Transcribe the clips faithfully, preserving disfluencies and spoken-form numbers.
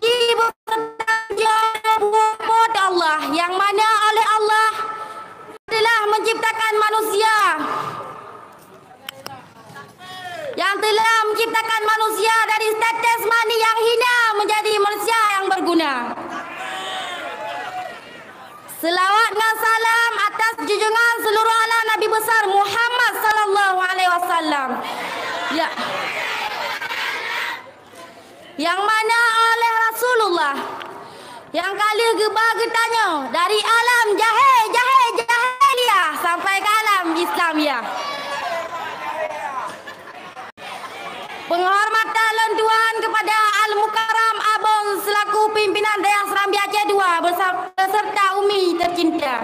Jadi, bertanggung jawab buat Allah, yang mana oleh Allah telah menciptakan manusia, yang telah menciptakan manusia dari tetes mani yang hina menjadi manusia yang berguna. Selawat ngon salam atas junjungan seluruh alam Nabi besar Muhammad sallallahu alaihi wasallam. Ya. Yang mana oleh Rasulullah nyang ka lheueh geuba geutanyoe dari alam jahé-, jahé-, jahiliyah sampai ke alam Islamiyah. Penghormatan lôn tuan kepada Al-Mukarram Abon selaku pimpinan Dayah Serambi Aceh dua bersama, beserta Umi tercinta.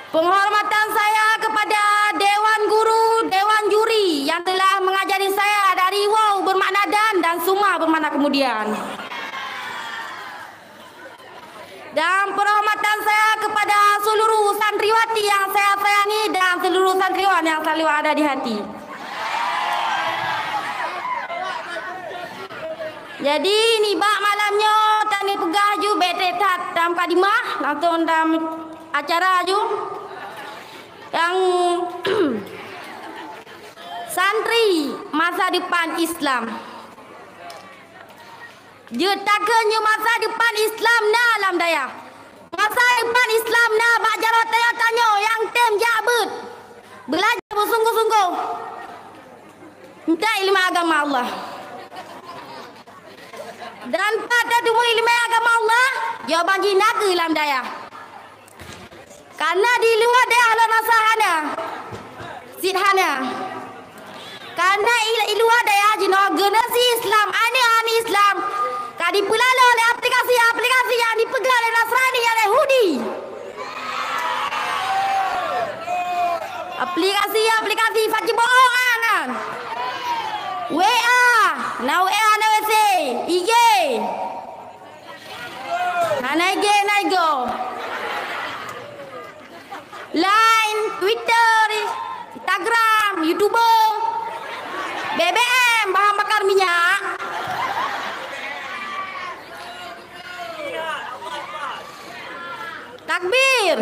Penghormatan saya kepada Dewan Guru, Dewan Juri yang telah mengajari saya dari wau bermakna dan, dan suma bermakna kemudian. Dan penghormatan saya kepada seluruh santriwati yang saya sayangi dan seluruh santriwan yang selalu ada di hati. Jadi, nibak malam nyoe, tanyoe peugah ju bék trép that lam mukadimah, langsung lam acara ju. Nyang santri masa depan Islam. Jeuet takheun nyoe masa depan Islam na lam dayah. Masa depan Islam na bak jaroe tanyoe-tanyoe nyang tem jak beuet. Beulajar beusunggoh-sunggoh. Minta ileumèe agama Allah. Dan pat tatumeung ileumèe agama Allah, jawaban jih na keuh lam dayah. Kareuna di luwa dayah lôn rasa hana, cit hana. Kareuna i, i luwa dayah jinoe generasi Islam, aneuk-aneuk Islam ka dipeulalo lé aplikasi-aplikasi nyang dipeugah lé Nasrani, nyang Yahudi. Aplikasi-aplikasi saci bohong nyan. W A, na W A, na W C, I G. Hana I G, na I G. Line, Twitter, Instagram, YouTube, B B M, bahan bakar minyak. Takbir!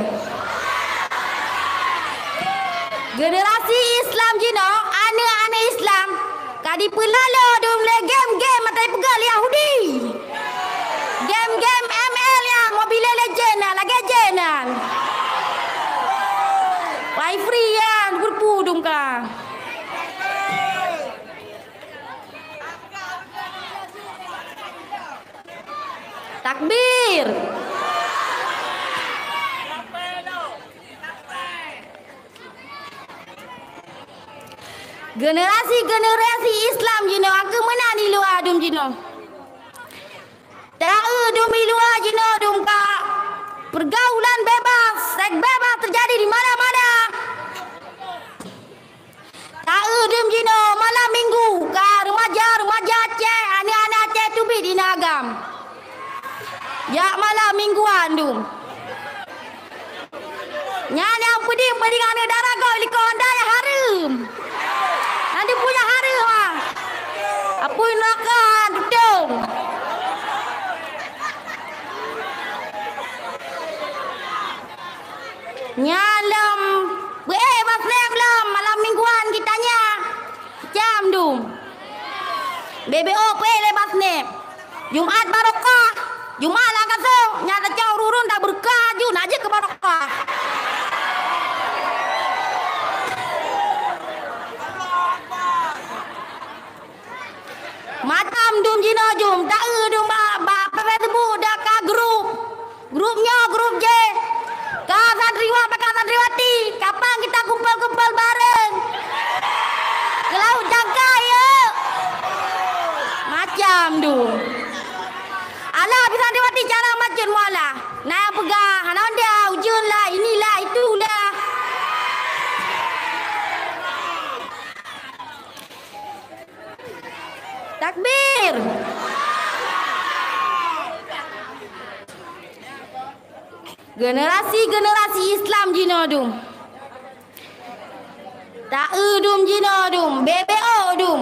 Generasi Islam jinoe, aneuk-aneuk Islam, ka dipeulalo dum lé game-game nyang teupeugah lé Yahudi. Game-game M L nyan, Mobile Legend nyan, lagèe jén nyan. Wifi nyan, beureupu dum ka. Takbir! Generasi-generasi Islam jinoe nyang keu meunan di luwa dum jinoe. Taeu dum di luwa jinoe dum ka pergaulan bebas, seks bebas terjadi di mana-mana. Taeu dum jinoe malam minggu ka remaja-remaja Aceh, aneuk-aneuk Aceh teubiet inan agam. Jak malam mingguan dum. Nyan nyang peuding-peuding aneuk dara gob likot Honda nyang hareuem. Nyan dipeue nyang hareuem ah. Apui neuraka tutong. Nyan lom beuék bak snap lom malam mingguan geutanyoe. Macam dum. B B O peuék lé bak snap. Jumat barokah. Jumat lam gasong. Nyan tacok ureueng-ureueng dak beureukat ju, na jeuet keu barokah. Macam dum jinoe jum, taeu dum bak, bak Facebook dak ka grup. Grup nyoe, grup jéh. Ka santriwan, ka santriwati, kapan kita kumpul-kumpul bareng? Keu laôt jangkai, yuk. Macam dum. Alah, bak santriwati cara macam mualah. Na nyang peugah, hana unda, ujeuen lah, inilah, itulah. Takbir! Generasi-generasi Islam jinoe dum. Taeu dum jinoe dum, B B O dum.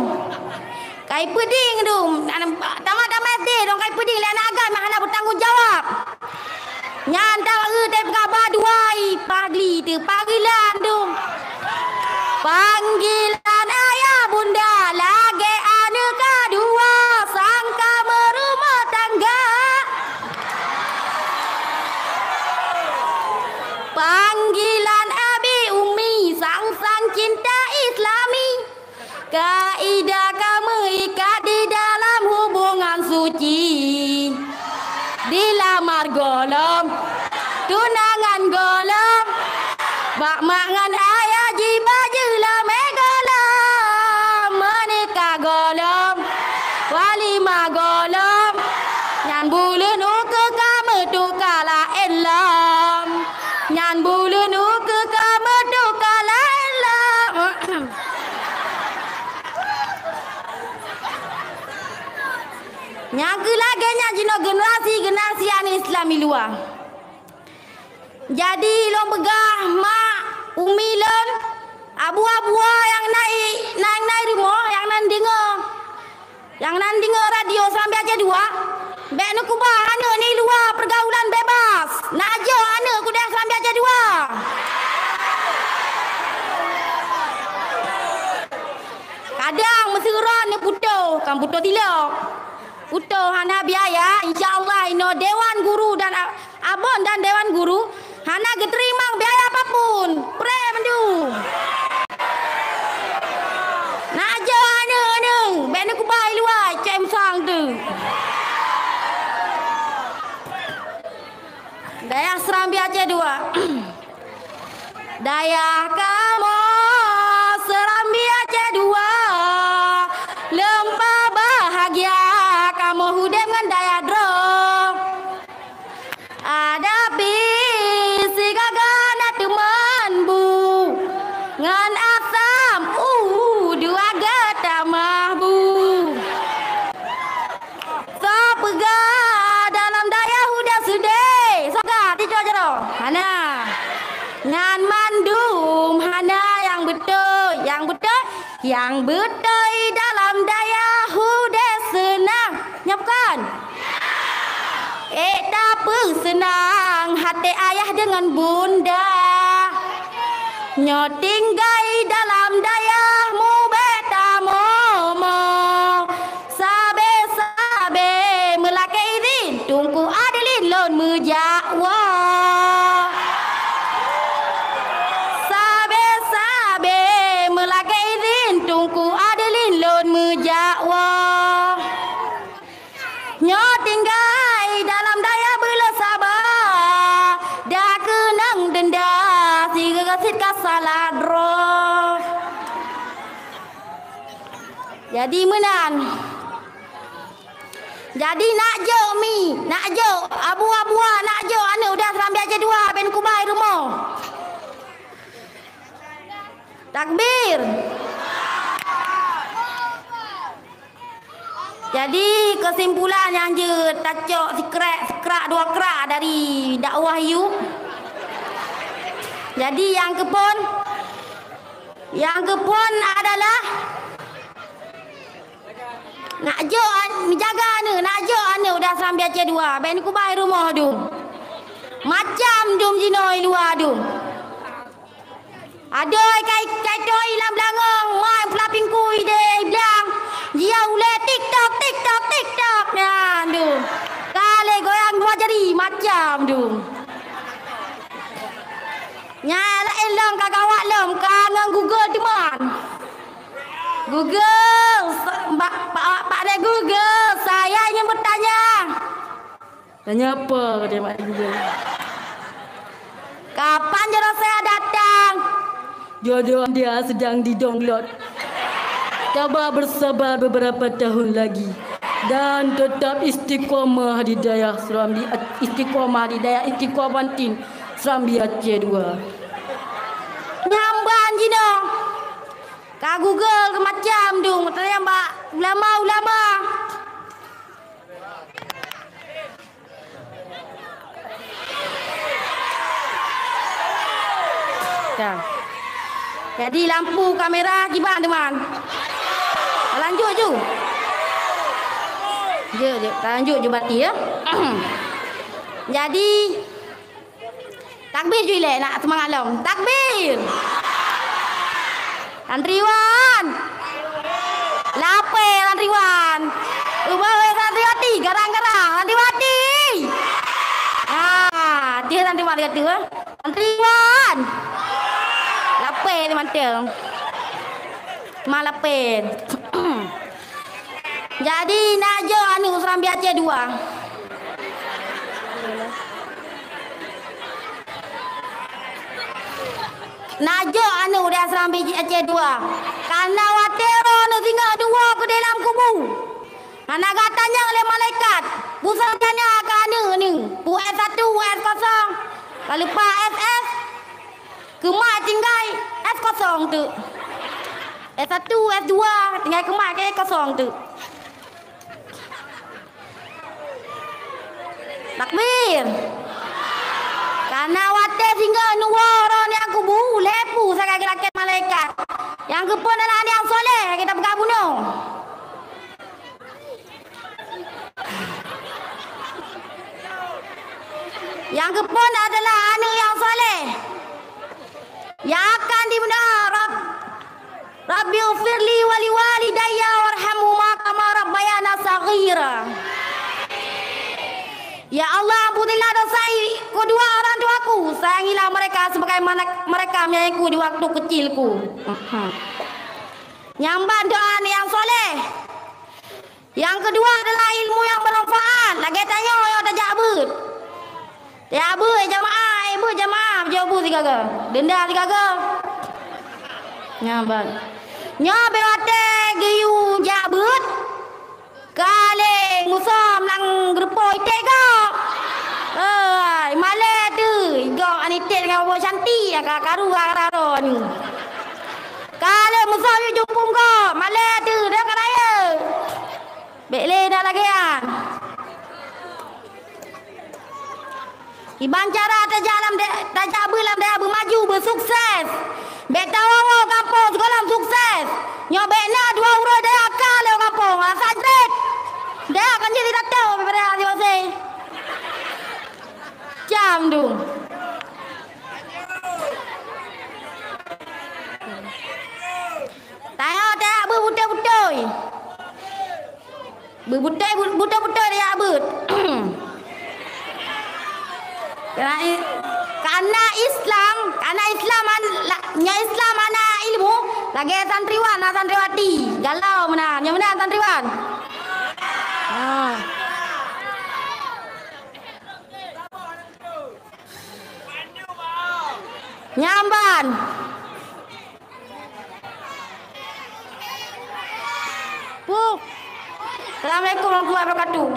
Kai peuding dum, tamah-tamah S D dong kai peuding lé aneuk agam nyang hana beutanggung jawab. Nyan taeu teuh peugah ba dua i pagli teuh panggilan dum. Panggilan ayah bunda lagèe aneuk ka dua sangka meurumoh tangga. Panggilan abi umi sang-sang cinta Islami. Kaidah ka meuikat di dalam hubungan suci. Dilamar gohlom, tunangan gohlom, bak mak ngon ayah jiba jeulamèe gohlom, meunikah gohlom, walimah gohlom, nyan buleuen ukeue ka meutuka laén lom. Nyan buleuen ukeue ka meutuka laén lom. Nyang keu lagèe nyan jinoe generasi-generasi aneuk Islam i luwa. Jadi lôn peugah mak, umi lôn, abu-abua nyang na i, nyang na i rumoh, nyang na deungö. Nyang na deungö radio Serambi Aceh dua, bèk neukeubah aneuk nibak luwa peurgaulan bebas. Neujok aneuk keu Serambi Aceh dua. Kadang meusyeuruan neuputôh, kan putôh tilok. Putôh hana biaya, insya Allah inoe Dewan Guru dan a-, Abon dan Dewan Guru hana geuteurimong biaya apapun. Preh mandum. Neujok aneuk-aneuk, bèk neukeubah i luwa, cém sang tu. Dayah Serambi Aceh dua. Dayah kamoe Serambi Aceh dua, leumpah bahagia kamoe udép ngon dayah droe. Adak pih sigaga na teuman bu, ngon asam u dua geutamah bu. Soe peugah dalam dayah udép seudeh? Soe peugah? Tiga jaroe. Hana. Nyan mandum hana nyang beutôi. Nyang beutôi Nyang beutôi dalam dayah udép seunang, nyo bukon? Ék tapeuseunang até ayah deungon bunda. Nyoe tinggai dalam dayah mubèk tamoe-moe. Sabé-sabé meulakèe idhin, Teungku Adeline lôn meujak woe. Sabé-sabé meulakèe idhin, Teungku Adeline lôn meujak woe. Nyoe tinggai dalam dayah beuleueh saba, dak keunong deunda sigoe cit ka salah droe. Jadi meunan. Jadi nak jok mi, nak jok abu-abua, nak jok aneuk udah Serambi Aceh dua, ben kubai rumoh. Takbir. Jadi kesimpulan nyang jeuet tacok sikrak, sikrak dua krak dari dakwah yue. Jadi nyang keupon, nyang keupon adalah nak jok an-, meujaga aneuk, nak jok aneuk udah Serambi Aceh dua, ben kubai rumoh dum. Macam dum jinoe i luwa dum. Adoe kai, kai toi lam beulangong, mai peulaping kui deh blang. Jia ulèe TikTok, TikTok, TikTok. Nyan dum. Ka lé goyang dua jari macam dum. Nyan laén lom ka gawat lom, ka ngon Google teuma. Google, sa-, bak, bak, bak deh Google, saya ingin bertanya. Tanya apa, kata Mak Google. Kapan jodoh saya datang? Jodoh anda sedang di-download. Tabah bersabar beberapa tahun lagi dan tetap istiqomah di dayah Serambi, istiqomah di dayah istiqomah Serambi Aceh dua. Nyamban jinoe. Ka Google ke macam tu, tanya bak ulama-ulama. Ka. Jadi lampu kamera kiban teuma. Lanjut ju. Jeuet, jeuet. Lanjut jubati, ya. Jadi, takbir ju ilée, nak seumangat lom. Takbir! Santriwan! Lapée santriwan! Ubah weh santriwati, garang-garang santriwati! Ah, dia santriwan kata, eh. Santriwan! Lapée tu mantong. Ma lapée. Jadi, nak jok aneuk u Serambi Aceh dua. Nak jok aneuk u Serambi Aceh dua. Karena watée roh aneuk singoh dua keu dalam kubu. Hana gata nyang lé malaikat. Pusat tanya ke aneuk ni. Pu S satu, S kosong. Ka leupah S S. Keumat tinggai S kosong tu. S satu, S dua, tinggai keumat ke kosong tu. Takbir. Karena watée singoh nuwoe roh nyang kubu, lepu sagai geulaken malaikat. Nyang keuphon adalah nyang soleh, kita peugah bunoe. Nyang keuphon adalah aneuk nyang soleh. Nyang akan dibeuna, Rabb-, Rabbighfirli wa liwalidayya warhamhuma kama rabbayana shaghira. Ya Allah, ampunilah dosa i-, kedua orang tuaku, sayangilah mereka sebagaimana mereka menyayangiku di waktu kecilku. Nyang ban doa aneuk nyang soleh. Nyang keudua adalah ilmu nyang bermanfaat. Lagée tanyoe nyang tajak beuet. Tajak beuet, jamaah, eh, beuet jamaah, jaweubu sigaga. Denda sigaga. Nyan ban. Nyoe beu watée geuyue jak beuet. Ka lé musom lam geureupo iték gob. Hei, malée teuh, gob aneuk iték deungon boh cantik, ka karu ka raro ni. Ka lé musom yue jumpung gob, malée teuh, dah ka rayeuk. Bék lé na lagée nyan. Kiban cara tajak lam da-, tajak beuet lam dayah beumaju, beusukses. Bék tawoe-woe gampông sigohlom sukses. Nyoe bék na dua uroe dayah ka lé gampông, rasa jrét. Dayah kan jadi tato, bibara hati masih. Cam dong. Tayok tajak beuet beutôi-beutôi. Beuet beutôi, beutôi-beutôi tajak beuet. Karena i-, karena Islam, karena Islam an-, la-, nyoe Islam hana ilmu, lagée santriwan, hana santriwati. Galau meunan, nyoe meunan santriwan. Ha. Nyan ban. Puh. Assalamualaikum warahmatullahi wabarakatuh.